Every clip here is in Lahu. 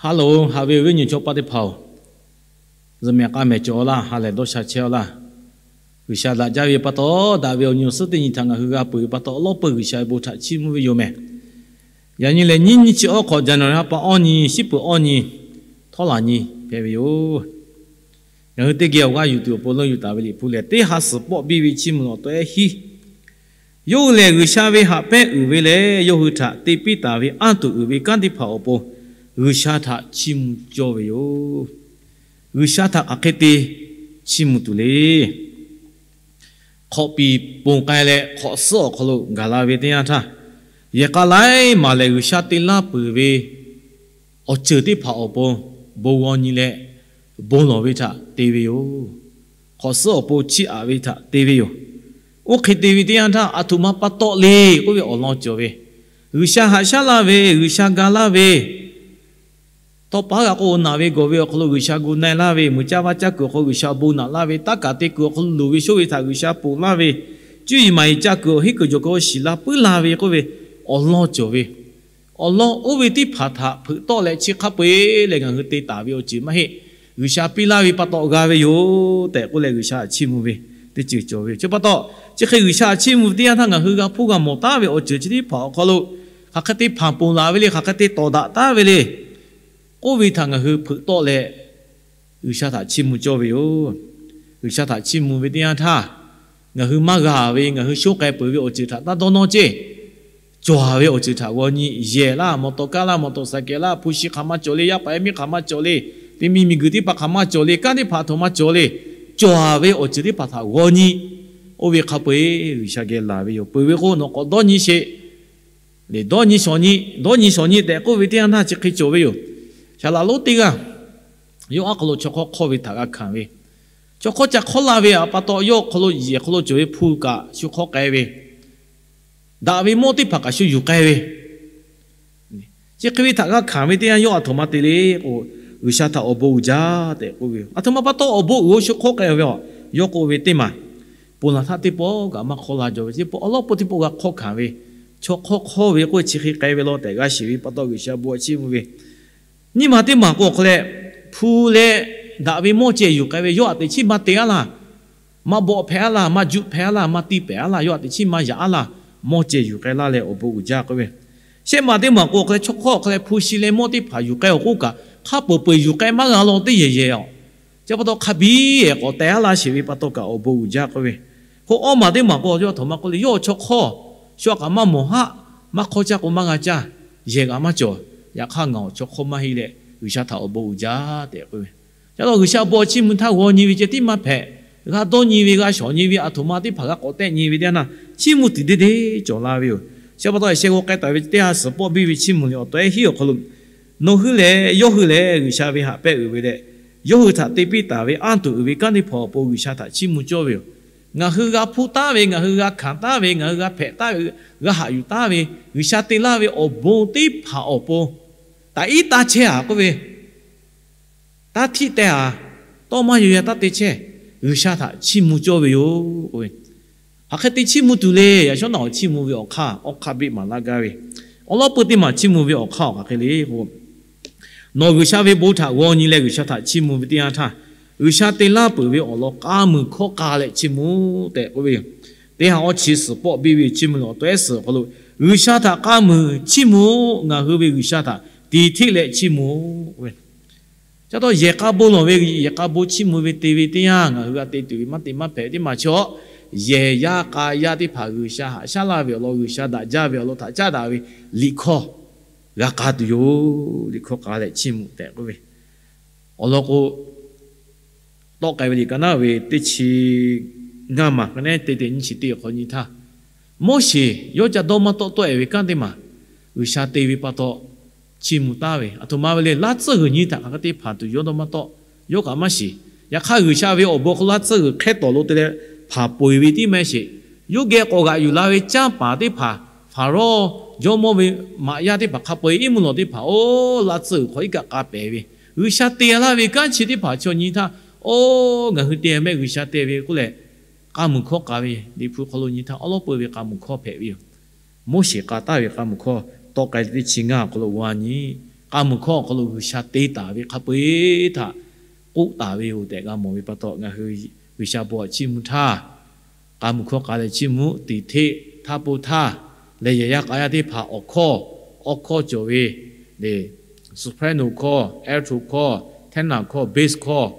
Hello, haꞈ ve awˬ viˉ awˬ nyi chaw paˆ teˇ hpaˍ-oˬ, zuhꞈ mehˍ k'a mehˍ cawˬ laˇ, ha lehˬ dawˇ sha chehˇ-aw laˇ. G'uiˬsha daꞈ jaˇ ve pa taw, daꞈ ve awˬ nyi awˬ suhˉ teˇ nyi htaꞈ ngaˬ hui g'a peuˬ ve pa taw, awˬ lawˉ peuˬ G'uiˬsha ve bon htaꞈ chiˇ mvuh ve yoˬ mehˍ. Yaꞈ nyi lehˬ, nyiˇ nyiˇ chi awˉ hk'awꞈ, January ha pa awˇ nyi, shiˉ peuˬ awˇ nyi, htawˇ laˬ nyi hpehꞈ ve yoˬ. Ngaˬ hui teˇ geh awˬ g'aˇ yuˬ tuˬ awˬ pon leuˆ yuˬ taˍ ve Liꞈ hpu lehˬ, teˇ ha suhˍ pawˆ biˇ ve chiˇ mvuh awˬ tawehˉ hiˉ. Yawˇ hui lehˬ, G'uiˬsha ve haꞈ pehnˇ uiˍ ve leh, yawˇ hui htaꞈ te piˇ taˍ ve anˇ tuˬ uiˍ ve kanˉ teˇ hpaˍ awˬ pon G'uiˬsha htaꞈ chiˇ mvuh cawˇ ve yoˬ. G'uiˬsha htaꞈ hk'aˬ hk'e te chiˇ mvuh tuˬ le. Hk'awꞈ piˍ ponˬ k'ai leh, hk'awꞈ suhˉ awˬ hk'aw lo gaˬ la ve teˇ yanˇ htaˇ, yehˬ k'a laiˉ maˬ lehˬ, G'uiˬsha te laˇ peuˬ ve awˬ ceuˬ teˇ hpaˍ awˬ pon bon g'aw nyi leh, bon lawˬ ve htaꞈ te ve yoˬ. Hk'awꞈ suhˉ awˬ pon chiˇ aꞈ ve htaꞈ te ve yoˬ. Oˇ hk'e te ve teˇ yanˇ htaˇ, aˬ htoꞈ ma pa taw le k'oˆ ve awˬ lawn cawˬ ve, G'uiˬsha haꞈ shaˉ laˇ ve, G'uiˬsha ga laˇ ve, tawˇ pa g'a k'o, naˬ ve gawˬ ve awˬ hk'aw lo G'uiˬsha gu na-e laˇ ve, muiˬ caˇ vaˇ caˇ kuiˬ awˬ hk'aw lo G'uiˬsha bon naꞈ laˇ ve, taˇ kaˬ te kuiˬ awˬ hk'aw lo loˍ ve shoˉ ve htaꞈ G'uiˬsha ponˬ laˇ ve, cuˇ yiˍ maˍ yiˍ ca kuiˬ awˬ hinˉ kuiˬ jawˬ kaꞈ shiˍ la puiˉ laˇ ve k'oˆ ve awˬ lawn cawˬ ve, awˬ lawn oˇ ve teˇ hpaˍ htaꞈ hpeuꞈ tawˆ leh chi hk'a peu-eˬ leh ngaˬ hui te taˍ ve awˬ ceuˬ maˇ heˆ. G'uiˬsha piˇ laˇ ve pa taw g'a ve yoˬ tehꞈ k'oˆ leh, G'uiˬsha htaꞈ chiˇ mvuh ve teˇ ceuˬ cawˬ ve yoˬ. Chi pa taw, chi hk'e G'uiˬsha htaꞈ chiˇ mvuh ve teˇ yanˇ htaˇ, ngaˬ hui g'a hpuˇ g'a mawˬ taˉ ve awˬ ceuˬ chi teˇ hpaˍ awˬ hk'aw lo hk'aˬ hk'e te hpanˍ ponˬ laˬ ve le, hk'aˬ hk'e te tawˍ daꞈ taˉ ve le k'oˆ ve htaꞈ ngaˬ hui hpeuꞈ tawˆ leh, G'uiˬsha htaꞈ chiˇ mvuh cawˇ ve yoˬ. G'uiˬsha htaꞈ chiˇ mvuh ve teˇ yanˇ htaˇ, ngaˬ hui maˇ g'a ve, ngaˬ hui shoˉ k'ai peuˬ ve awˬ ceuˬ htaꞈ taˇ dawˇ nawˇ ceˇ. Cawˬ ve awˬ ceuˬ htaꞈ g'aw nyi. Yehˬ laˇ, mawˬ tawˍ kaˇ laˇ, mawˬ tawˍ saˍ kehˍ laˇ, hpu shi hk'aˬ ma cawˬ le, yaˇ paˍ yaˇ miˇ hk'aˬ ma cawˬ le, teˇ miˇ miˬguiˬ teˇ hpaˍ hk'aˬ ma cawˬ le, kanˉ teˇ hpaˍ htoꞈ ma cawˬ le, cawˬ ve awˬ ceuˬ teˇ hpaˍ htaꞈ g'aw nyi. Oˇ ve hk'a peu-eˬ G'uiˬsha geh laˬ ve yoˬ. Peuˬ ve k'o, nawˬ k'awꞈ dawˇ nyi sheˍ. Lehˬ, dawˇ nyi shawˍ nyi, dawˇ nyi shawˍ nyi tehꞈ k'oˆ ve teˇ yanˇ htaˇ chi hk'e cawˬ ve yoˬ. Saˍ laꞈ lonˉ teˇ g'aˇ, yawˇ aˉ hk'aw lo chaw hk'awˇ hk'awˇ ve htaꞈ g'a hkanˍ ve, chaw hk'awˇ ca hk'awˇ laˇ ve pa taw, yawˇ hk'aw lo yehˬ hk'aw lo cawˬ ve hpu kaꞈ shu hk'awˇ k'ai ve, daꞈ ve mawˇ teˇ hpaˍ kaꞈ shu yuˬ k'ai ve, chi hk'e ve htaꞈ g'a hkanˍ ve teˇ yanˇ, yawˇ aˬ htoꞈ ma te le k'o, G'uiˬsha htaꞈ awˬ bon uiˍ jaˇ tehꞈ k'oˆ ve yoˬ. Aˬ htoꞈ ma pa taw awˬ bon uiˍ-o shu hk'awˇ k'ai ve a, yawˇ k'oˆ ve teˇ maˬ, ponˬ laˬ htaˇ teˇ pawˆ kaꞈ maˇ hk'awˇ la jaw ve, teˇ pawˆ awˬ lawˉ pawˆ teˇ pawˆ g'a hk'awˇ hkanˍ ve, chaw hk'awˇ hk'awˇ ve k'oˆ ve chi hk'e k'ai ve law tehꞈ g'a shiˍ ve pa taw, G'uiˬsha bon chiˇ mvuh ve nyiˇ maˬ teˇ maˬ k'o awˬ hk'aw leh, hpu leh daꞈ ve mawˇ ceh yuˬ k'ai ve, yawˇ aꞈ teꞈ chiˉ maˇ te aˉ laˇ, maˇ bawˆ hpehꞈ aˉ laˇ, maˇ juˆ hpehꞈ aˉ laˇ, maˇ tiˇ pehˍ aˉ laˇ, yawˇ aꞈ teꞈ chiˉ maˇ yaꞈ aˉ laˇ, mawˇ ceh yuˬ k'ai laˇ leh awˬ bon uiˍ jaˇ k'oˆ ve. Shehˆ maˬ teˇ maˬ k'o awˬ hk'aw leh, chaw hk'awˇ awˬ hk'aw leh hpu shi leh mawˇ teˇ hpaˍ yuˬ k'ai awˬ k'oˆ kaꞈ, hk'a peuˬ peuˬ yuˬ k'ai maˇ g'a law teˇ yehˬ yehˬ a. Chi pa taw hk'a biˇ k'awꞈ teh aˉ laˇ sheˍ ve pa taw kaꞈ awˬ bon uiˍ jaˇ k'oˆ ve. K'o awˇ maˬ teˇ maˬ k'o, yawˇ aˬ htoꞈ ma k'oˆ le, yawˇ chaw hk'awˇ shu aꞈ kaꞈ maˇ mawˬ haˆ, maˇ hk'awˇ caˇ k'o maˇ g'a caˇ, yehˬ kaꞈ maˇ cawˬ. Yaꞈ hk'aˇ ngaˬ awˬ chaw hk'awˇ maˇ heˆ leh, G'uiˬsha htaꞈ awˬ bon uiˍ jaˇ tehꞈ k'oˆ ve. Ca taw G'uiˬsha bon chiˇ mvuh htaˇ g'aw nyi ve ceh tiˉ maˇ hpehꞈ, g'a dawˇ nyi ve, g'a shawˍ nyi ve, aˬ htoꞈ ma teˇ hpaˍ g'a k'awꞈ tehˆ nyi ve teˇ yanˇ htaˇ, chiˇ mvuh tuˬ deˇ deˇ cawˬ la ve yoˬ. Chi pa taw, sheh g'aw k'ai taˍ ve teˇ ha suhˍ pawˆ biˇ ve chiˇ mvuh liꞈ awˬ tawehˉ hiˉ awˬ hk'aw lo, nawˬ hui lehˬ, yawˇ hui lehˬ G'uiˬsha ve haꞈ pehnˇ uiˍ ve leh, yawˇ hui htaꞈ te piˇ taˍ ve anˇ tuˬ uiˍ ve kanˉ teˇ hpaˍ awˬ pon G'uiˬsha htaꞈ chiˇ mvuh cawˇ ve yoˬ. Ngaˬ hui g'a hpuˇ taˉ ve, ngaˬ hui g'a hkanˍ taˉ ve, ngaˬ hui g'a hpehꞈ taˉ ve, g'a haꞈ yuˬ taˉ ve, G'uiˬsha te laˇ ve awˬ bon teˇ hpaˍ awˬ pon taꞈ iˉ taˇ chehˇ a k'oˆ ve, taˇ htiˆ teh a, tawˇ maˇ yaw yaˇ taˇ te chehˇ, G'uiˬsha htaꞈ chiˇ mvuh cawˇ ve yoˬ k'oˆ ve. Hk'aˬ hk'e te chiˇ mvuh tuˬ le. Yaꞈ shawˉ naꞈ awˬ chiˇ mvuh ve awˬ hk'aˇ awˬ hk'aˇ beˆ maˍ laˇ gaˇ ve, awˬ lawˉ peuˬ teˇ maˬ chiˇ mvuh ve awˬ hk'aˇ awˬ hk'aˬ hk'e le k'o, nawˬ G'uiˬsha ve bon htaꞈ g'aw nyi leh G'uiˬsha htaꞈ chiˇ mvuh ve teˇ yanˇ htaˇ, G'uiˬsha te laˇ peuˬ ve awˬ lawn k'a muiˬ hkawˇ k'a leh chiˇ mvuh tehꞈ k'oˆ ve yoˬ. Teˇ ha awˇ chi suhˍ pawˆ biˇ ve chiˇ mvuh liꞈ awˬ tawehˉ suhˍ awˬ hk'aw lo, G'uiˬsha htaꞈ k'a muiˬ chiˇ mvuh, ngaˬ hui ve G'uiˬsha htaꞈ tiˍ hteˆ leh chiˇ mvuh k'oˆ ve. Ca taw yehˬ k'a bon lawˬ ve, yehˬ k'a bon chiˇ mvuh ve te ve teˇ yanˇ, ngaˬ hui g'a te tuˬ ve maˇ te maˇ hpehꞈ teˇ maˬ chaw, yehˬ yaˇ k'a yaˇ teˇ hpaˍ G'uiˬsha haꞈ shaˉ laˇ ve awˬ lawn, G'uiˬsha daꞈ jaˇ ve awˬ lawn htaꞈ caˉ daꞈ ve liꞈ hkawˇ g'a k'a tuˬ yoˬ. Liꞈ hkawˇ k'a leh chiˇ mvuh tehꞈ k'oˆ ve awˬ lawn k'o, tawˆ k'ai ve liꞈ ka naˉ ve teˇ chi ngaˇ maˬ ka neˉ te te nyiˇ chi teˇ awˬ hk'aw nyi htaˇ, Moˉseˍ yawˇ ca dawˇ maˇ tawˆ tawˆ-e ve kanˉ teˇ maˬ G'uiˬsha te ve pa taw chiˇ mvuh taˉ ve, aˬ htoꞈ ma ve le, laˇ tcuhˇ g'uiˬ nyi htaꞈ hk'aˬ hk'e te hpanˍ tuˬ yawˇ dawˇ maˇ tawˆ. Yawˇ kaꞈ maˇ shiˍ. Yaꞈ hk'aˇ, G'uiˬsha ve awˬ bon hk'aw lo laˇ tcuhˇ g'uiˬ hk'ehˇ tawˍ lo te leh hpanˍ peuˬ ve tiˉ maˇ heˆ sheˍ. Yawˇ geh k'awꞈ g'aꞈ yuˬ la ve canˇ paˍ teˇ hpaˍ, Hpaˍrawˇ jawˇmawˇ ve maꞈ yaˇ teˇ hpaˍ hk'a peu-eˬ iˉ mvuhˇ lawˬ teˇ hpaˍ oˇ laˇ tcuhˇ g'uiˬ hk'aw iˉ kaˆ k'a pehˍ ve, G'uiˬsha te laˇ ve kanˉ chi teˇ hpaˍ chaw nyi htaˇ, oˇ ngaˬ hui te mehˆ G'uiˬsha te ve k'oˆ leh, k'a muiˬ hkawˇ k'a ve Liꞈ hpu hk'aw lo nyi htaˇ awˉ lawˉ peu ve k'a muiˬ hkawˇ hpehꞈ ve yoˬ. Moˉseˍ k'a taˍ ve k'a muiˬ hkawˇ tawˆ k'ai teˇ chi ngaˇ awˬ hk'aw lo g'a nyi. k'a muiˬ hkawˇ awˬ hk'aw lo G'uiˬsha te taˍ ve hk'a peu-eˬ htaꞈ k'oˆ taˍ ve yoˬ tehꞈ g'a mawˬ ve pa taw, ngaˬ hui G'uiˬsha bon htaꞈ chiˇ mvuh htaˇ, k'a muiˬ hkawˇ k'a leh chiˇ mvuh, tiꞈ hteˆ htaˇ po htaˇ leh yehˬ yaˇ k'a yaˇ teˇ hpaˍ awˬ hkawˇ, awˉ hkawˇ cawˬ ve le, soprano hkawˇ, alto hkawˇ, tenor hkawˇ, bass hkawˇ,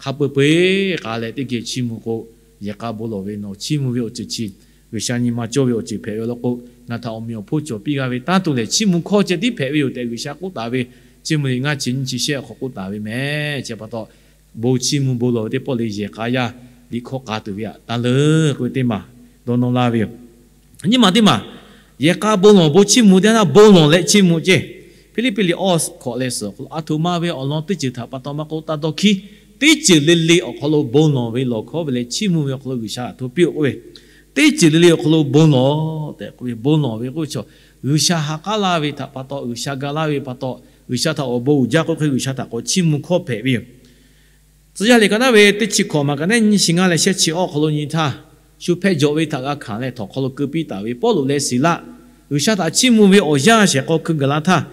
hk'a peu-eˬ k'a leh teˇ geh chiˇ mvuh k'o, yehˬ k'a bon lawˬ ve nawˬ chiˇ mvuh ve awˬ ceuˬ chi G'uiˬsha nyi ma cawˇ ve awˬ ceuˬ hpehꞈ ve law k'o, ngaˬ htaꞈ awˬ meꞈ awˬ hponˇ cawˬ piˇ g'a ve taˇ tuˬ lehˬ, chiˇ mvuh hkawˇ ceh tiˉ hpehꞈ ve yoˬ tehꞈ G'uiˬsha k'oˆ taˍ ve, Chiˇ mvuh liꞈ ngaˇ chi nyiˇ chi shehˆ awˬ hk'aw k'oˆ taˍ ve meh. Chi pa taw, bon chiˇ mvuh bon lawˬ ve teˇ pawˆ lehˬ, yehˬ k'a yaˇ liꞈ hkawˇ k'a tuˬ ve htaꞈ taˇ leuˉ k'oˆ ve teˇ maˬ dawˇ nawˇ laˇ ve yoˬ. Nyiˇ maˬ teˇ maˬ, yehˬ k'a bon lawˬ bon chiˇ mvuh teˇ yanˇ htaˇ bon lawˬ leh chiˇ mvuh ceˇ. Hpiˇliˇpiˆ liꞈ awˇ hkawꞈ leh suhˍ awˬ htoꞈ ma ve awˬ lawn teˇ ceuˬ htaꞈ pa taw maˇ k'oˆ, taˇ dawˇ hkiˉ. Teˇ ceuˬ le le awˬ hk'aw lo bon lawˬ ve lawˬ hkawˉ ve leh chiˇ mvuh ve awˬ hk'aw lo G'uiˬsha htaꞈ hto piˇ-oˆ k'oˆ ve, teˇ ceuˬ le le awˬ hk'aw lo bon lawˬ tehꞈ k'oˆ ve, bon lawˬ ve k'oˆ ve chaw, G'uiˬsha ha k'aˉ laˇ ve htaꞈ pa taw, G'uiˬsha ga laˇ ve pa taw, G'uiˬsha htaꞈ awˬ bon uiˍ jaˇ k'oˆ hk'e G'uiˬsha htaꞈ k'awꞈ chiˇ mvuh hkawˇ hpehꞈ ve yoˬ. Tcuh yaˇ liꞈ ka naˉ ve teˇ chi hkawꞈ maˬ ka naˉ nyiˇ chi ngaˇ leh shehˆ chi awˇ hk'aw lo nyi htaˇ, shu hpehˇ jawꞈ ve htaꞈ g'a hkanˍ leh htawnˍ hk'aw lo keu piˇ taˍ ve Pawˇluꞈ leh Siˍlaˆ, G'uiˬsha htaꞈ chiˇ mvuh ve awˬ yanˇ shehˍ hk'aw hkui gaˬ la htaˇ,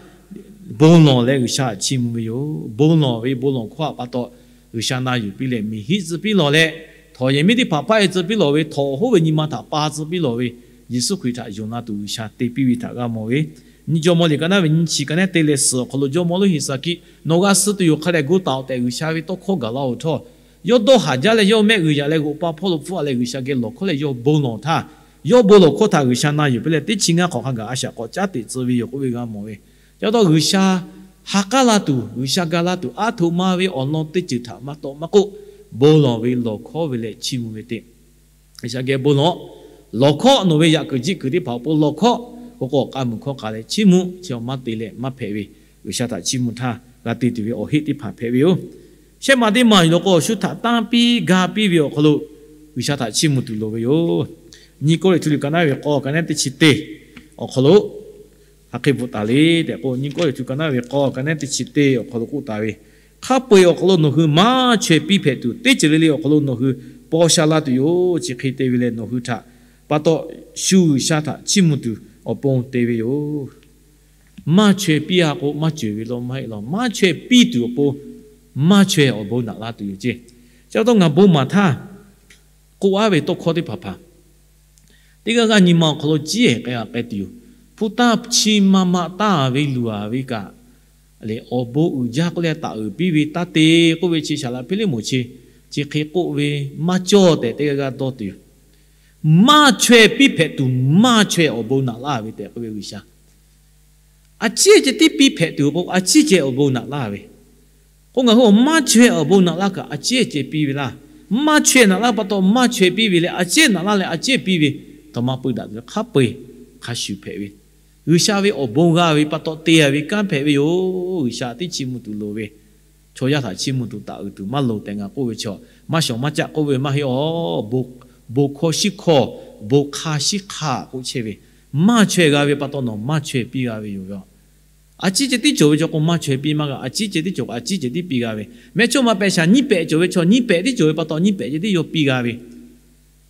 bon lawˬ leh G'uiˬsha htaꞈ chiˇ mvuh ve yoˬ. Bon lawˬ ve bon lawˬ hkawˇ htaꞈ pa taw, G'uiˬsha na yuˬ piˇ leh miˬ hiˆ tcuh piˇ lawˬ leh, htawnˍ yehˬ miˉ teˇ hpaˍ paˆ-e tcuh piˇ lawˬ ve, htawnˍ awˬ hoˉ ve nyi ma htaꞈ pa tcuh piˇ lawˬ ve, Yeˍsuˆ Hkriꞈ htaꞈ yonˍ la tuˬ G'uiˬsha te piˇ ve htaꞈ g'a mawˬ ve, Nyiˇ Jawˇmawˇ liꞈ ka naˉ ve nyiˇ chi ka naˉ te leh suhˍ awˬ hk'aw lo jawˇmawˇ lonˉ Heˍsaˍkiˆ, nawˬ g'a suh tuˬ yoˬ, hk'a dehꞈ gu taˍ-oꞈ tehꞈ G'uiˬsha ve tawˇ hkawˇ gaˬ la-oˬ htawˇ, yawˇ dawˇ haˍ jaˇ leh yawˇ mehˆ g'uiˬ yaꞈ leh g'oꞈ pa hpawˇ lo hpfuhˆ leh G'uiˬsha geh lawˬ hkawˉ leh yawˇ bon lawˬ htaˇ, yawˇ bon lawˬ hkawˇ htaꞈ G'uiˬsha na yuˬ piˇ leh teˇ chi ngaˇ hk'awꞈ hk'a gaˬ a shaꞈ k'awꞈ caˉ teꞈ tcuh ve yoˬ k'oˆ ve g'a mawˬ ve. Chi pa taw G'uiˬsha ha k'aˉ la tuˬ, G'uiˬsha ga la tuˬ aˉ htoꞈ ma ve awˬ lawn teˇ ceuˬ htaꞈ maˇ tawˆ maˇ k'oˆ, bon lawˬ ve lawˬ hkawˉ ve leh chiˇ mvuh ve teˇ G'uiˬsha geh bon lawˬ. Lawˬ hkawˉ nawˬ ve yaꞈ kuiˬ jiˆ kuiˬ teˇ hpaˍ awˬ pon lawˬ hkawˉ, k'o k'o k'a muiˬ hkawˇ k'a leh chiˇ mvuh, chi awˬ maˇ te leh maˇ hpehꞈ ve, G'uiˬsha htaꞈ chiˇ mvuh htaˇ g'a te tuˬ ve awˬ heˆ teˇ hpaˍ hpehꞈ ve yoˬ. Shehˆ maˬ teˇ maˬ yoˬ law k'o, shu htaꞈ tanˇ piˇ ga piˇ ve awˬ hk'aw lo G'uiˬsha htaꞈ chiˇ mvuh tuˬ loˍ ve yoˬ. Nyiˇ Kawˇrenˍhtuˆ liꞈ ka naˉ ve k'awˇ ka naˉ teˇ chi teˇ awˬ hk'aw lo hk'aˬ hk'e bvuhꞈ taˍ le tehꞈ k'o, Nyiˇ Kawˇrenˍhtuˆ ka naˉ ve k'awˇ ka naˉ teˇ chi teˇ awˬ hk'aw lo k'oˆ taˍ ve, hk'a peu-eˬ awˬ hk'aw lo nawˬ hui maˇ chaweh piˇ hpehꞈ tuˬ, teˇ ceuˬ le le awˬ hk'aw lo nawˬ hui paw sha la tuˬ yoˬ. Chi hk'e te ve leh nawˬ hui htaꞈ pa taw, shu G'uiˬsha htaꞈ chiˇ mvuh tuˬ awˬ pon te ve yoˬ. Maˇ chaweh piˇ-a k'o, maˇ cawˬ ve law maˇ heˆ law. Maˇ chaweh piˇ tuˬ awˬ pon, maˇ chaweh awˬ bon naꞈ la tuˬ yoˬ ceˇ. Chi pa taw ngaˬ bon maˍ htaˇ, k'oˆ-a ve tawˇ hkawˇ teˇ hpaˍ hpaˍ, teˇ g'aˇ g'aˇ nyi ma awˬ hk'aw lo ciˉ-ehˍ k'ai-a k'ai tuˬ yoˬ. Hpu taˇ chi ma ma taˇ ve luˬ-a ve kaꞈ, leh awˬ bon uiˍ jaˇ k'oˆ leh taˍ uiˍ piˇ ve taˇ te k'oˆ ve chi Saˍlaꞈ Hpiˇliˇmonˍ chi, chi hk'e k'oˆ ve maˇ cawˇ tehꞈ teˇ g'aˇ g'aˇ dawˇ tuˬ yoˬ. Maˇ chaweh piˇ hpehꞈ tuˬ, maˇ chaweh awˬ bon naꞈ laˇ ve tehꞈ k'oˆ ve G'uiˬsha. A ciˉ ceh tiˉ piˇ hpehꞈ tuˬ k'o, a ciˉ ceh awˬ bon naꞈ laˇ ve k'o, ngaˬ hui awˬ maˇ chaweh awˬ bon naꞈ laˇ kaꞈ a ciˉ ceh piˇ ve laˇ. Maˇ chaweh naꞈ laˇ pa taw maˇ chaweh piˇ ve leh a ciˉ naꞈ laˇ leh a ciˉ piˇ ve, htaꞈ ma pui daꞈ tuˬ hk'a peu-eˬ hk'a shuˍ hpehꞈ ve, G'uiˬsha ve awˬ bon g'a ve pa taw te-a ve kanˉ hpehꞈ ve yoˬ. G'uiˬsha tiˉ chiˇ mvuh tuˬ loˍ ve, chaw yaˇ htaꞈ chiˇ mvuh tuˬ taˍ uiˍ tuˬ maˇ loˍ tehꞈ ngaˬ k'oˆ ve chaw, maˇ shawˍ maˇ caˆ k'oˆ ve maˇ heˆ-aˬ. Bon hkawˇ shiˉ hkawˇ, bon hk'a shiˉ hk'a k'oˆ chehˇ ve, maˇ chaweh g'a ve pa taw nawˬ maˇ chaweh piˇ g'a ve yoˬ. A ciˉ ceh tiˉ cawˬ ve chaw k'o maˇ chaweh piˇ maˇ g'a. A ciˉ ceh tiˉ cawˬ k'o a ciˉ ceh tiˉ piˇ g'a ve, mehˆ chawˇ ma pehꞈ shaˍ nyiˇ pehꞈ cawˬ ve chaw nyiˇ pehꞈ tiˉ cawˬ ve pa taw nyiˇ pehꞈ ceh tiˉ yawˇ piˇ g'a ve.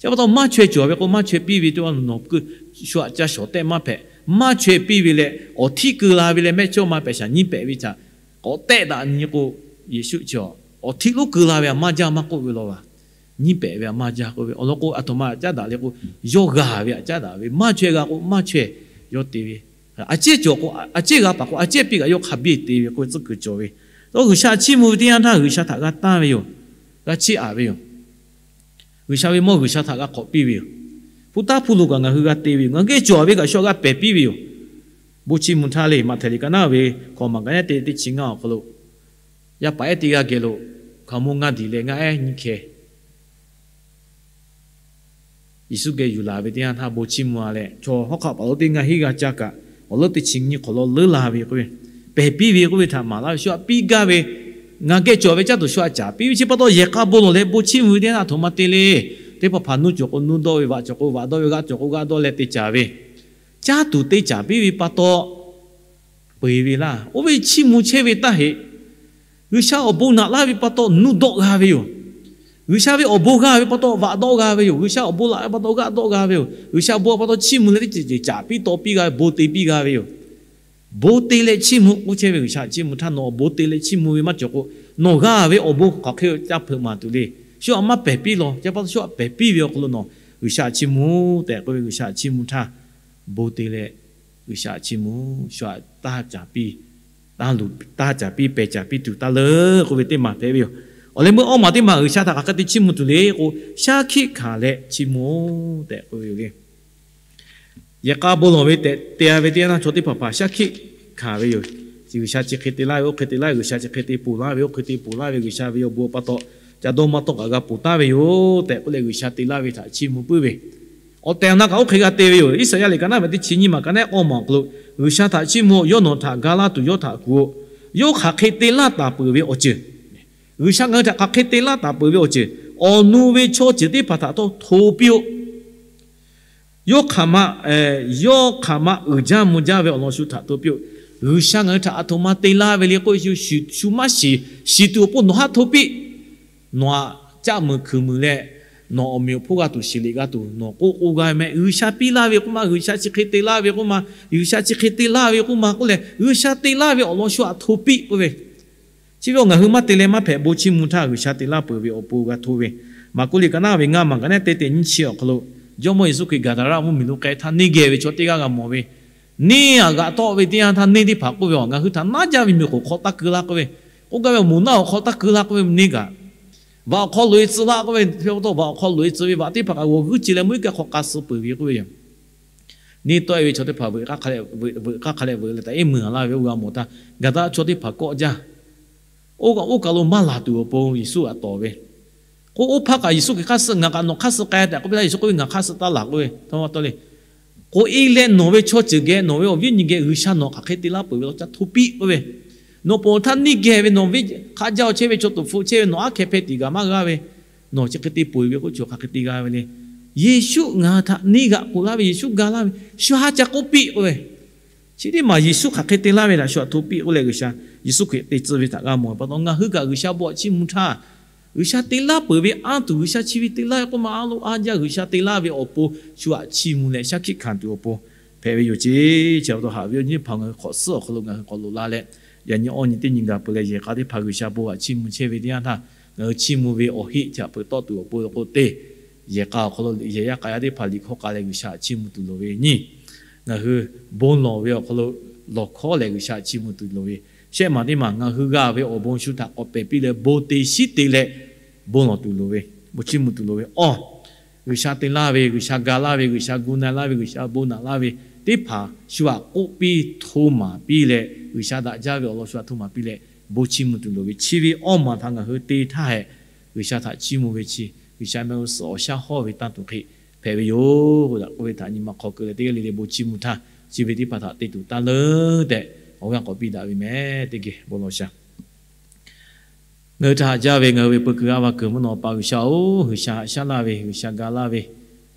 Chi pa taw maˇ chaweh cawˬ ve k'o maˇ chaweh piˇ ve teˇ g'aˇ nawˬ keu shu aꞈ ca shawˍ tehˆ maˇ hpehꞈ. Maˇ chaweh piˇ ve leh awˬ htiˆ keu la ve leh mehˆ cawˇ ma pehꞈ shaˍ nyiˇ pehꞈ ve htaꞈ k'awꞈ tehˆ daꞈ nyi k'o, Yeˍsuˆ chi awˬ htiˆ lonˉ keu la ve a maˇ jaˇ maˇ k'oˆ ve law va. Nyiˇ pehꞈ ve a maˇ jaˇ k'oˆ ve awˬ lawn k'o, aˬ htoꞈ ma aꞈ caˉ daꞈ le k'o, yawˇ g'a ve aꞈ caˉ daꞈ ve, maˇ chaweh g'a k'o maˇ chaweh yawˇ te ve. A ciˉ cawˬ k'o a ciˉ g'a paˍ k'o a ciˉ piˇ kaꞈ yawˇ hk'a biˇ te ve k'oˆ ve tcuhˉ kuiˬ cawˬ ve. Tawˇ G'uiˬsha chiˇ mvuh ve teˇ yanˇ htaˇ G'uiˬsha htaꞈ g'a tanˇ ve yoˬ. G'a chiˇ aꞈ ve yoˬ. G'uiˬsha ve mawˇ G'uiˬsha htaꞈ g'a k'awꞈ piˇ ve yoˬ. Hpu taˇ hpu lo kaꞈ ngaˬ hui g'a te ve yoˬ. Ngaˬ hui geh cawˬ ve kaꞈ shu g'a pehˬ piˇ ve yoˬ. Bon chiˇ mvuh htaˇ le, Maꞈhtehˍ liꞈ ka naˉ ve hkawꞈ maˬ ka naˉ te teˇ chi ngaˇ awˬ hk'aw lo, yaˇ paˍ ehˉ teˇ g'aˇ geh lo hkaoˍmonˇ ngaˇ diˬ leh ngaˇ ehˉ nyiˇ hkeh Yeˍsuˆ geh yuˬ laˬ ve teˇ yanˇ htaˇ bon chiˇ mvuh-a leh, chaw hawˉ hk'aˆ paˍ lonˉ teˇ ngaˇ hinˉ g'aˇ caˇ kaꞈ, awˬ leuˉ teˇ chi nyiˇ hk'awꞈ lo leuˉ la ve k'oˆ ve, pehˬ piˇ ve k'oˆ ve htaꞈ maˍ laˇ ve, shu aꞈ piˇ gaˇ ve, ngaˬ geh cawˬ ve caˇ tuˬ shu aꞈ caˍ piˇ ve chi pa taw, yehˬ k'a bon lawˬ leh bon chiˇ mvuh ve teˇ yanˇ htaˇ aˬ htoꞈ ma te le. Teˇ hpaˍ hpaˍ nuˇ cawˬ k'o nuˇ dawˇ ve, vaꞈ cawˬ k'o vaꞈ dawˇ ve, g'aˆ cawˬ k'o g'aˆ dawˇ leh te caˍ ve, caˇ tuˬ te caˍ piˇ ve pa taw, peu-eˬ ve laˇ. Oˇ ve chiˇ mvuh chehˇ ve taˇ heꞈ. G'uiˬsha awˬ bon naꞈ laˇ ve pa taw nuˇ dawˆ g'a ve yoˬ. G'uiˬsha ve awˬ bon g'a ve pa taw vaꞈ dawˆ g'a ve yoˬ. G'uiˬsha awˬ bon laꞈ ve pa taw g'aˆ dawˆ g'a ve yoˬ. G'uiˬsha bon pa taw chiˇ mvuh leh teˇ ceuˬ ceuˬ caˍ piˇ taw piˇ g'a ve, bon te piˇ g'a ve yoˬ. Bon te leh chiˇ mvuh k'oˆ chehˇ ve G'uiˬsha htaꞈ chiˇ mvuh htaˇ, nawˬ bon te leh chiˇ mvuh ve maˇ cawˬ k'o, nawˬ g'a ve awˬ bon hk'aˬ hk'e caˇ hpeuꞈ maˍ tuˬ le. Shu htaꞈ maˇ pehˬ piˇ law. Ca pa taw shu htaꞈ pehˬ piˇ ve awˬ hk'aw lo nawˬ G'uiˬsha htaꞈ chiˇ mvuh tehꞈ k'oˆ ve, G'uiˬsha htaꞈ chiˇ mvuh htaˇ, bon te leh G'uiˬsha htaꞈ chiˇ mvuh, shu htaꞈ taˇ caˍ piˇ, taˇ caˍ piˇ pehˬ caˍ piˇ tuˬ taˇ leuˉ k'oˆ ve teˇ maˬ hpehꞈ ve yoˬ. Awˬ leh meuˇ awˇ maˬ teˇ maˬ G'uiˬsha htaꞈ hk'aˬ hk'e te chiˇ mvuh tuˬ le k'o, shaˉ hkiˆ hkanˍ leh chiˇ mvuh-oˬ tehꞈ k'oˆ ve yoˬ le. Yehˬ k'a bon lawˬ ve tehꞈ te-a ve teˇ yanˇ htaˇ, chaw teˇ hpaˍ hpaˍ shaˉ hkiˆ hkanˍ ve yoˬ. G'uiˬsha chi hk'e te laˇ ve, oˇ hk'e te laˇ ve, G'uiˬsha chi hk'e te ponˬ laˇ ve, oˇ hk'e te ponˬ laˇ ve, G'uiˬsha ve awˬ bon awˬ pa taw ca dawˇ maˇ tawˆ kaꞈ g'a ponˬ taˍ ve yoˬ tehꞈ k'oˆ leh, G'uiˬsha te laˇ ve htaꞈ chiˇ mvuh puiˉ ve, awˬ tehˬ awˬ na kaꞈ oˇ hk'e g'a te ve yoˬ. Iˉsaˍyaˆ liꞈ ka naˉ ve teˇ chi nyiˇ maˬ ka naˉ k'awˇ maˬ awˬ hk'aw lo, G'uiˬsha htaꞈ chiˇ mvuh, yawˇ nawˬ htaꞈ ga laˇ tuˬ yawˇ htaꞈ kuˬ-oꞈ. Yawˇ hk'aˬ hk'e te laˇ taˍ peuˬ ve awˬ ceuˬ, G'uiˬsha ngaˬ hui htaꞈ hk'aˬ hk'e te laˇ taˍ peuˬ ve awˬ ceuˬ, awˬ nu ve chaw ceuˬ teˇ hpaˍ htaꞈ htawˇ hto piˇ-oˆ. Yawˇ hk'aˬ ma, yawˇ hk'aˬ ma uiˍ jaˇ mvuh jaˇ ve awˬ lawn shu htaꞈ hto piˇ-oˆ. G'uiˬsha ngaˬ hui htaꞈ aˬ htoꞈ ma te laˇ ve le k'oˆ, shu maˇ shiˍ, shiˍ tuˬ awˬ pon nawˬ haˉ hto piˇ. Nawˬ htaꞈ caˆ muiˬ hkuiˬ muiˬ leh, nawˬ awˬ meꞈ awˬ hponˇ g'a tuˬ, shiˍ liꞈ g'a tuˬ nawˬ k'oˆ k'o g'a meh. G'uiˬsha piˇ laˇ ve k'oˆ ma, G'uiˬsha chi hk'e te laˇ ve k'oˆ ma, G'uiˬsha chi hk'e te laˇ ve k'oˆ ma k'oˆ leh, G'uiˬsha te laˇ ve awˬ lawn shu htaꞈ hto piˇ k'oˆ ve. Chi ve awˬ ngaˬ hui maˇ te leh maˇ hpehꞈ bon chiˇ mvuh htaˇ, G'uiˬsha te laˇ peuˬ ve awˬ pon g'a hto ve. Maˍkuˆ liꞈ ka naˉ ve ngaˇ maˬ ka naˉ teˇ teꞈ nyiˇ chi awˬ hk'aw lo, Jawˇmawˇ Yeˍsuˆ Hkriꞈ Gaˍdaˍraˆ mvuhˇmiˬ lo k'ai htaˇ, neˇ geh ve chaw teˇ g'aˇ g'a mawˬ ve, neˇ aꞈ g'aꞈ tawˆ ve teˇ yanˇ htaˇ, neˇ teˇ hpaˍ k'oˆ ve, Ngaˬ hui htaꞈ naˉ jaˇ ve miˬ k'oˍ hk'aw taˇ keu laˇ k'oˆ ve, k'oˆ gaˇ ve, moˬ naˆ awˬ hk'aw taˇ keu laˇ k'oˆ ve, neˇ kaꞈ vaꞈ awˬ hk'aw loꞈ-e tcuh laˇ k'oˆ ve, hk'e pa taw vaꞈ awˬ hk'aw loꞈ-e tcuh ve vaꞈ teˇ hpaˍ kaꞈ g'awˬ g'uiˇ ce leh mvuhˇ iˉ kaˆ hk'aw k'a suh peuˬ ve k'oˆ ve yoˬ. Neˇ tawˆ-e ve chaw teˇ hpaˍ veuꞈ k'aˇ hk'a leh veuꞈ k'aˇ hk'a leh veuꞈ leh taꞈ iˉ mvuiˬ haˍ laˇ ve oˇ g'a mawˬ htaˇ, Gaˍdaˍraˆ chaw teˇ hpaˍ kawˆ jaˇ. Oˇ kaˬ lo maˇ laˬ tuˬ awˬ pon Yeˍsuˆ htaꞈ tawˍ ve. K'o, oˇ hpaˇ kaꞈ Yeˍsuˆ Hkriꞈ hk'aˇ suh ngaˬ kaꞈ nawˬ hk'aˇ suh k'ai tehꞈ k'oˆ piˇ laˇ. Yeˍsuˆ k'oˆ ve, Ngaˬ hk'aˇ suh taˇ laˬ k'oˆ ve, htaˇ ma taw le. K'o, e leh nawˬ ve chaw ceuˬ geh nawˬ ve awˬ viˉ nyi geh G'uiˬsha nawˬ hk'aˬ hk'e te laˇ peuˬ ve awˬ ca hto piˇ k'oˆ ve. Nawˬ ponˬ htaˇ neˇ geh ve nawˬ ve hk'a jaˇ-oˬ chehˇ ve chaw tuˍ hpfuh chehˇ ve nawˬ aˉ hkeh hpeh tiꞈ gaˬ maˇ g'a ve, nawˬ chi hk'e te peuˬ ve k'oˆ, chaw hk'aˬ hk'e te g'a ve le. Yeˍsuˆ ngaˬ hui htaꞈ neˇ g'aꞈ k'oˍ laˇ ve, Yeˍsuˆ ga laˇ ve, shu ha ca k'oˆ piˇ k'oˆ ve. Chi teˇ maˬ Yeˍsuˆ hk'aˬ hk'e te laˇ ve htaꞈ shu htaꞈ hto piˇ k'oˆ leh, G'uiˬsha Yeˍsuˆ Hkriꞈ te tcuh ve htaꞈ g'a mawˬ pa taw, ngaˬ hui kaꞈ G'uiˬsha bon htaꞈ chiˇ mvuh htaˇ, G'uiˬsha te laˇ peuˬ ve anˇ tuˬ, G'uiˬsha chi ve te laˇ ve k'oˆ ma, a lo a jaˇ G'uiˬsha te laˇ ve awˬ pon shu htaꞈ chiˇ mvuh leh shaˉ hkiˆ hkanˍ tuˬ awˬ pon hpehꞈ ve yoˬ ceˇ. Chi pa taw haꞈ ve awˬ nyi teˇ hpaˍ ngaˬ hui hk'awꞈ suhˉ awˬ hk'aw lo ngaˬ hui k'awꞈ loꞈ la leh, yaꞈ nyi awˇ nyi teˇ nyi gaˬ peuˬ leh, yehˬ k'a teˇ hpaˍ G'uiˬsha bon htaꞈ chiˇ mvuh chehˇ ve teˇ yanˇ htaˇ, ngaˬ hui chiˇ mvuh ve awˬ heˆ chi htaꞈ peuˬ tawˆ tuˬ awˬ pon k'o te, yehˬ k'a awˬ hk'aw lo yehˬ yaˇ k'a yaˇ teˇ hpaˍ liꞈ hkawˇ k'a leh G'uiˬsha htaꞈ chiˇ mvuh tuˬ loˍ ve nyi. Ngaˬ hui bon lawˬ ve awˬ hk'aw lo lawˬ hkawˉ leh G'uiˬsha htaꞈ chiˇ mvuh tuˬ loˍ ve. Shehˆ maˬ teˇ maˬ ngaˬ hui g'a ve awˬ bon shu htaꞈ k'awꞈ pehˬ piˇ leh bon te shiˉ te leh bon lawˬ tuˬ loˍ ve, bon chiˇ mvuh tuˬ loˍ ve. Awˬ, G'uiˬsha te laˇ ve, G'uiˬsha ga laˇ ve, G'uiˬsha gu na laˇ ve, G'uiˬsha bon naꞈ laˇ ve teˇ hpaˍ shu htaꞈ k'oˆ piˇ hto maˍ piˇ leh, G'uiˬsha daꞈ jaˇ ve awˬ lawn shu htaꞈ hto maˍ piˇ leh bon chiˇ mvuh tuˬ loˍ ve. Chi ve awˇ maˬ htaꞈ ngaˬ hui te htaˇ hehꞈ, G'uiˬsha htaꞈ chiˇ mvuh ve chi G'uiˬsha mehˆ g'uˇ suhˍ awˬ shaˉ hawˇ ve tanˇ tuˬ hk'e hpehꞈ ve yoˬ. K'oˆ ve htaꞈ nyi ma hk'aw keu leh teˇ g'aˇ le le bon chiˇ mvuh htaˇ, chi ve teˇ hpaˍ htaꞈ te tuˬ taˇ leuˉ tehꞈ awˬ g'aˇ k'awꞈ piˇ daꞈ ve mehˍ. Teˇ geh bon lawˬ shaˍ. Ngaˬ hui htaꞈ haꞈ jaˇ ve ngaˬ hui ve peu kuiˬ g'aˇ va kuiˬ mvuhˇ naw pa G'uiˬsha-oˬ, G'uiˬsha haꞈ shaˉ laˇ ve, G'uiˬsha ga laˇ ve,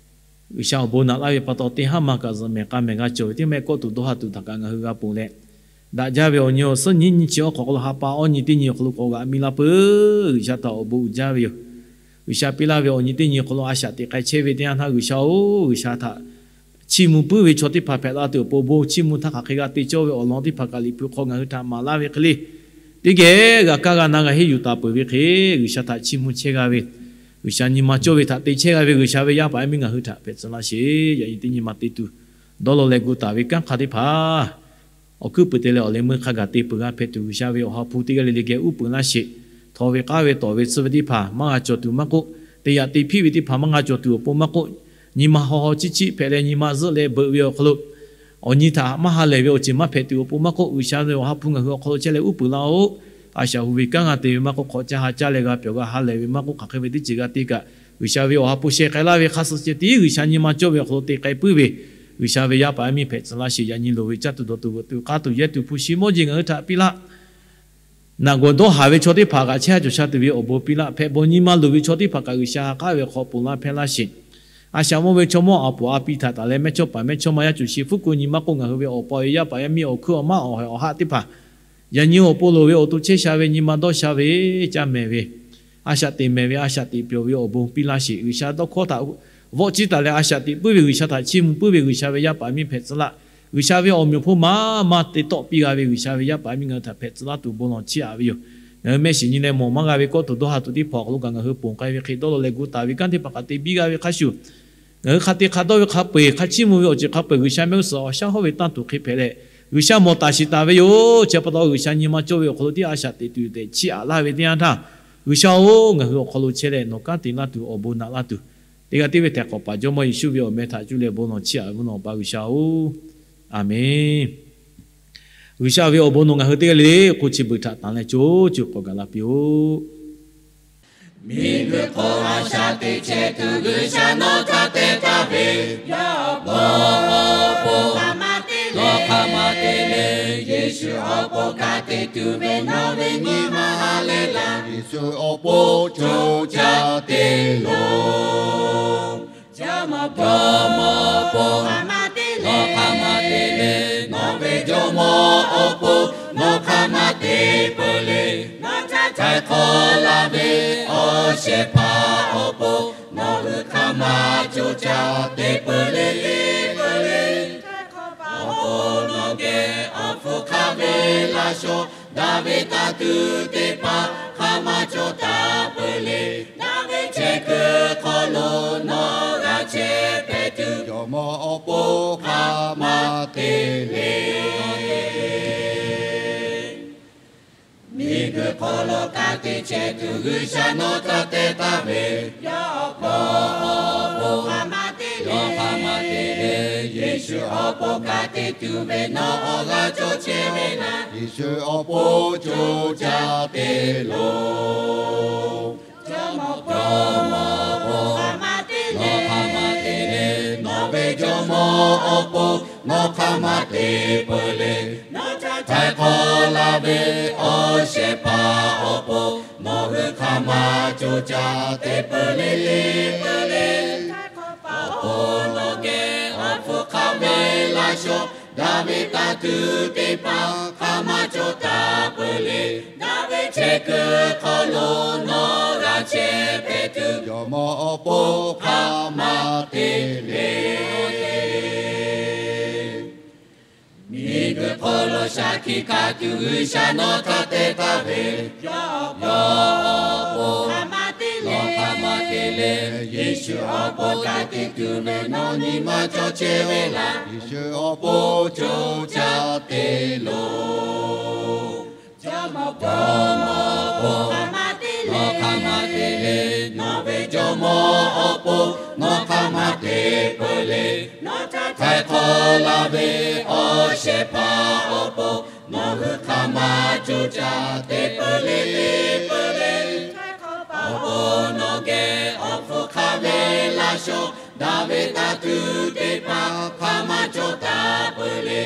G'uiˬsha awˬ bon naꞈ laˇ ve pa taw, teˇ haˉ ma kaꞈ zuhꞈ mehˍ k'a mehˍ g'a cawˬ ve teˇ mehˆ kawˆ tuˬ dawˇ ha tuˬ htaꞈ kaꞈ ngaˬ hui g'a ponˬ leh, daꞈ jaˇ ve awˬ nyi awˬ suhˉ nyiˉ nyi chi awˬ hk'aw lo ha pa awˇ nyi teˇ nyi awˬ hk'aw lo k'awꞈ g'aꞈ mi laˇ peuˬ. G'uiˬsha htaꞈ awˬ bon uiˍ jaˇ ve yoˬ. G'uiˬsha piˇ laˇ ve awˬ nyi teˇ nyi awˬ hk'aw lo a shaꞈ teꞈ k'ai chehˇ ve teˇ yanˇ htaˇ, G'uiˬsha-oˬ, G'uiˬsha htaꞈ chiˇ mvuh puiˉ ve chaw teˇ hpaˍ hpehꞈ la tuˬ awˬ pon bon chiˇ mvuh htaˇ hk'aˬ hk'e g'a te cawˇ ve awˬ lawn teˇ hpaˍ kaꞈ Liꞈ hpu hk'aw ngaˬ hui htaꞈ maˍ laˇ ve hk'e le, teˇ geh g'a kaˇ g'a na g'a henˇ yuˬ taˍ peuˬ ve hk'e, G'uiˬsha htaꞈ chiˇ mvuh chehˇ g'a ve, G'uiˬsha nyi ma cawˇ ve htaꞈ te chehˇ g'a ve G'uiˬsha ve yaˇ paˍ yaˇ miˇ ngaˬ hui htaꞈ hpehꞈ tcuh laˇ sheˍ. Yaꞈ nyi teˇ nyi ma te tuˬ dawˇ law leh gu taˍ ve kanˉ hk'a teˇ hpaˍ awˬ hkuiˉ puiˍ te leh awˬ leh meuˇ hk'a gaˬ te peuˬ g'a hpehꞈ tuˬ, G'uiˬsha ve awˬ ha hpu teˇ g'aˇ le le geh uˉ peunˍ laˇ sheˍ. Htawnˍ ve k'aˉ ve tawˍ ve tsuhˇ ve teˇ hpaˍ maˇ g'a cawˬ tuˬ maˇ k'oˆ, te yaꞈ te hpiˇ ve teˇ hpaˍ maˇ g'a cawˬ tuˬ awˬ pon maˇ k'oˆ, nyi ma haw haw chiˇ chiˆ hpehꞈ leh nyi ma zuhˆ leh beuꞈ ve awˬ hk'aw lo awˬ nyi htaꞈ maˇ ha lehˬ ve awˬ ceuˬ maˇ hpehꞈ tuˬ awˬ pon maˇ k'oˆ, G'uiˬsha ve awˬ ha hpu ngaˬ hui awˬ hk'aw lo chehˇ leh uˉ peunˍ laˇ-oˆ. A shaꞈ hu ve kanˉ g'a te ve maˇ k'oˆ, hk'awꞈ caˇ ha caˇ leh g'a pyawˬ g'a ha lehˬ ve maˇ k'oˆ, hk'aˬ hk'e ve teˇ ceuˬ g'a te kaꞈ, G'uiˬsha ve awˬ ha hpu sheh k'ai laˇ ve hk'a suh ceh tiˉ G'uiˬsha nyi ma cawˇ ve awˬ hk'aw lo te k'ai puiˉ ve, G'uiˬsha ve yaˇ paˍ yaˇ miˇ hpehꞈ tcuh laˇ sheˍ. Yaꞈ nyi loˍ ve caˇ tuˬ dawˬ tuˬ veuꞈ tuˬ k'aˇ tuˬ yehˇ tuˬ hpu shi mawˇ jeˬ ngaˬ hui htaꞈ piˇ laˇ. Naꞈ gawˬ dawˇ haˍ ve chaw teˇ hpaˍ kaꞈ chehˇ ha cawˬ sha tuˬ ve awˬ bon piˇ laˇ. Hpehꞈ bawˬ nyi ma luˬ ve chaw teˇ hpaˍ kaꞈ G'uiˬsha ha k'aˉ ve hk'aw ponˬ laˇ hpehˇ laˇ sheˍ. A shaꞈ mawˇ ve chaw mawˇ a poˍ a pi htaꞈ taˍ leh mehˇchawˇpaˍ mehˇchawˇma yaˇ cuˬ shi fuˉ ko nyi ma k'oˆ, ngaˬ hui ve awˬ pa ve yaˇ paˍ yaˇ miˇ awˬ hkuiˉ awˬ maˇ awˬ hawehˬ awˬ haˆ teˇ hpaˍ yaꞈ nyi awˬ pon loˍ ve awˬ to chehˇ sha ve nyi ma dawˇ sha ve caˇ mehˍ ve, a shaꞈ teꞈ mehˍ ve, a shaꞈ teꞈ pyawˬ ve awˬ bon piˇ laˇ sheˍ. G'uiˬsha dawˇ hkawˇ htaꞈ vawˆ ciˇ taˍ leh a shaꞈ teꞈ puiˉ ve, G'uiˬsha htaꞈ chiˇ mvuh puiˉ ve, G'uiˬsha ve yaˇ paˍ miˇ hpehꞈ tcuh laˇ. G'uiˬsha ve awˬ meꞈ awˬ hponˇ maˇ maˇ te tawˆ piˇ g'a ve G'uiˬsha ve yaˇ paˍ miˇ ngaˬ hui htaꞈ hpehꞈ tcuh laˇ tuˬ bon lawˬ chiˇ aꞈ ve yoˬ. Ngaˬ hui mehˆ shiˍ nyi leh mawˬ maˇ g'a ve kawˇ tuˬ dawˇ ha tuˬ teˇ hpaˍ awˬ hk'aw lo kaꞈ ngaˬ hui ponˬ k'ai ve hk'e dawˇ law leh gu taˍ ve kanˉ teˇ hpaˍ kaꞈ te biˇ g'a ve hk'a shuˍ, ngaˬ hui hk'a te hk'a dawˇ ve hk'a peu-eˬ, hk'a chiˇ mvuh ve awˬ ceuˬ hk'a peu-eˬ G'uiˬsha mehˆ g'uˇ suhˍ awˬ shaˉ hawˉ ve tanˇ tuˬ hk'e hpehꞈ leh, G'uiˬsha mawˬ taˍ shiˍ taˍ ve yoˬ. Chi pa taw G'uiˬsha nyi ma cawˇ ve awˬ hk'aw lo tiˉ a shaꞈ teꞈ tuˬ tehꞈ chiˇ aꞈ laˇ ve teˇ yanˇ htaˇ, G'uiˬsha-oˬ, ngaˬ hui awˬ hk'aw lo chehˇ leh nawˬ kanˉ te laˇ tuˬ awˬ bon naꞈ laˇ tuˬ, teˇ g'aˇ tiˉ ve htehꞈ k'awꞈ paˍ Jawˇmawˇ Yeˍsuˆ ve awˬ meh htaꞈ cuˇ leh bon lawˬ chiˇ aꞈ ve mvuhˇ naw Awˬ pa G'uiˬsha-oˬ, Aˍmenˍ. G'uiˬsha ve awˬ bon nawˬ ngaˬ hui teˇ g'aˇ le le k'o chi beuꞈ htaꞈ tanˍ leh co co k'awꞈ gaˬ la piˇ-oˆ. Miˬguiˬ hk'oˆ a shaꞈ teꞈ chehˇ tuˬ G'uiˬsha nawˬ htaꞈ te taˍ ve, yawˇ awˬ bon, awˬ bon, hk'a ma te leh, Yeˍsuˆ awˬ pon ka tiꞈ tuˬ ve nawˬ ve nyi ma ha lehˬ laˇ. Yeˍsuˆ awˬ pon co caˇ te loˬ. Jawˇmawˇ, Jawˇmawˇ awˬ pon, hk'a ma te leh, hk'a ma te leh, nawˬ ve Jawˇmawˇ awˬ pon nawˬ hk'a ma te peuˬ le. Nawˬ htaꞈ htaiˍ hk'awꞈ laˇ ve awˬ shehˍ hpaˇ awˬ pon nawˬ hui hk'a ma co caˇ te peuˬ le, peuˬ le. Awˬ pon nawˬ geh awˬ hpfuhˇ hk'a ve laˇ shawˍ, daꞈ ve taˇ tuˬ teˇ hpaˍ hk'a ma cawˬ taˍ peuˬ le. Daꞈ ve chehˇ kuiˬ hk'aw lo nawˬ g'a chehˇ hpehꞈ tuˬ, Jawˇmawˇ awˬ pon hk'a ma te le. Miˬguiˬ hk'oˆ lo ka tiꞈ chehˇ tuˬ G'uiˬsha nawˬ htaꞈ te taˍ ve, yawˇ awˬ pon, awˬ pon hk'a ma te leh, Yeˍsuˆ awˬ pon ka tiꞈ tuˬ ve nawˬ awˬ g'aˇ cawˬ chehˇ ve laˇ. Yeˍsuˆ awˬ pon co caˇ te loˬ. Jawˇmawˇ, Jawˇmawˇ awˬ pon hk'a ma te leh, nawˬ ve Jawˇmawˇ awˬ pon nawˬ hk'a ma te peuˬ le. Nawˬ htaꞈ htaiˍ hk'awꞈ laˇ ve awˬ shehˍ hpaˇ awˬ pon nawˬ hui hk'a ma co caˇ te peuˬ le, peuˬ le. Awˬ pon nawˬ geh awˬ hpfuhˇ hk'a ve laˇ shawˍ, daꞈ ve taˇ tuˬ teˇ hpaˍ hk'a ma cawˬ taˍ peuˬ le. Daꞈ ve chehˇ kuiˬ hk'aw lo nawˬ g'a chehˇ hpehꞈ tuˬ, Jawˇmawˇ awˬ pon hk'a ma te le. Miˬguiˬ hk'oˆ lo shaˍ hkiˆ hkanˍ tuˬ G'uiˬsha nawˬ htaꞈ te taˍ ve, yawˇ awˬ pon hk'a ma te leh, Yeˍsuˆ awˬ pon ka tiꞈ tuˬ ve nawˬ nyi ma cawˬ chehˇ ve laˇ. Yeˍsuˆ awˬ pon co caˇ te loˬ. Jawˇmawˇ, Jawˇmawˇ awˬ pon hk'a ma te leh, nawˬ ve Jawˇmawˇ awˬ pon nawˬ hk'a ma te peuˬ le. Nawˬ htaꞈ htaiˍ hk'awꞈ laˇ ve awˬ shehˍ hpaˇ awˬ pon nawˬ hui hk'a ma co caˇ te peuˬ le, peuˬ le. Awˬ pon nawˬ geh awˬ hpfuhˇ hk'a ve laˇ shawˍ, daꞈ ve taˇ tuˬ teˇ hpaˍ hk'a ma cawˬ taˍ peuˬ le.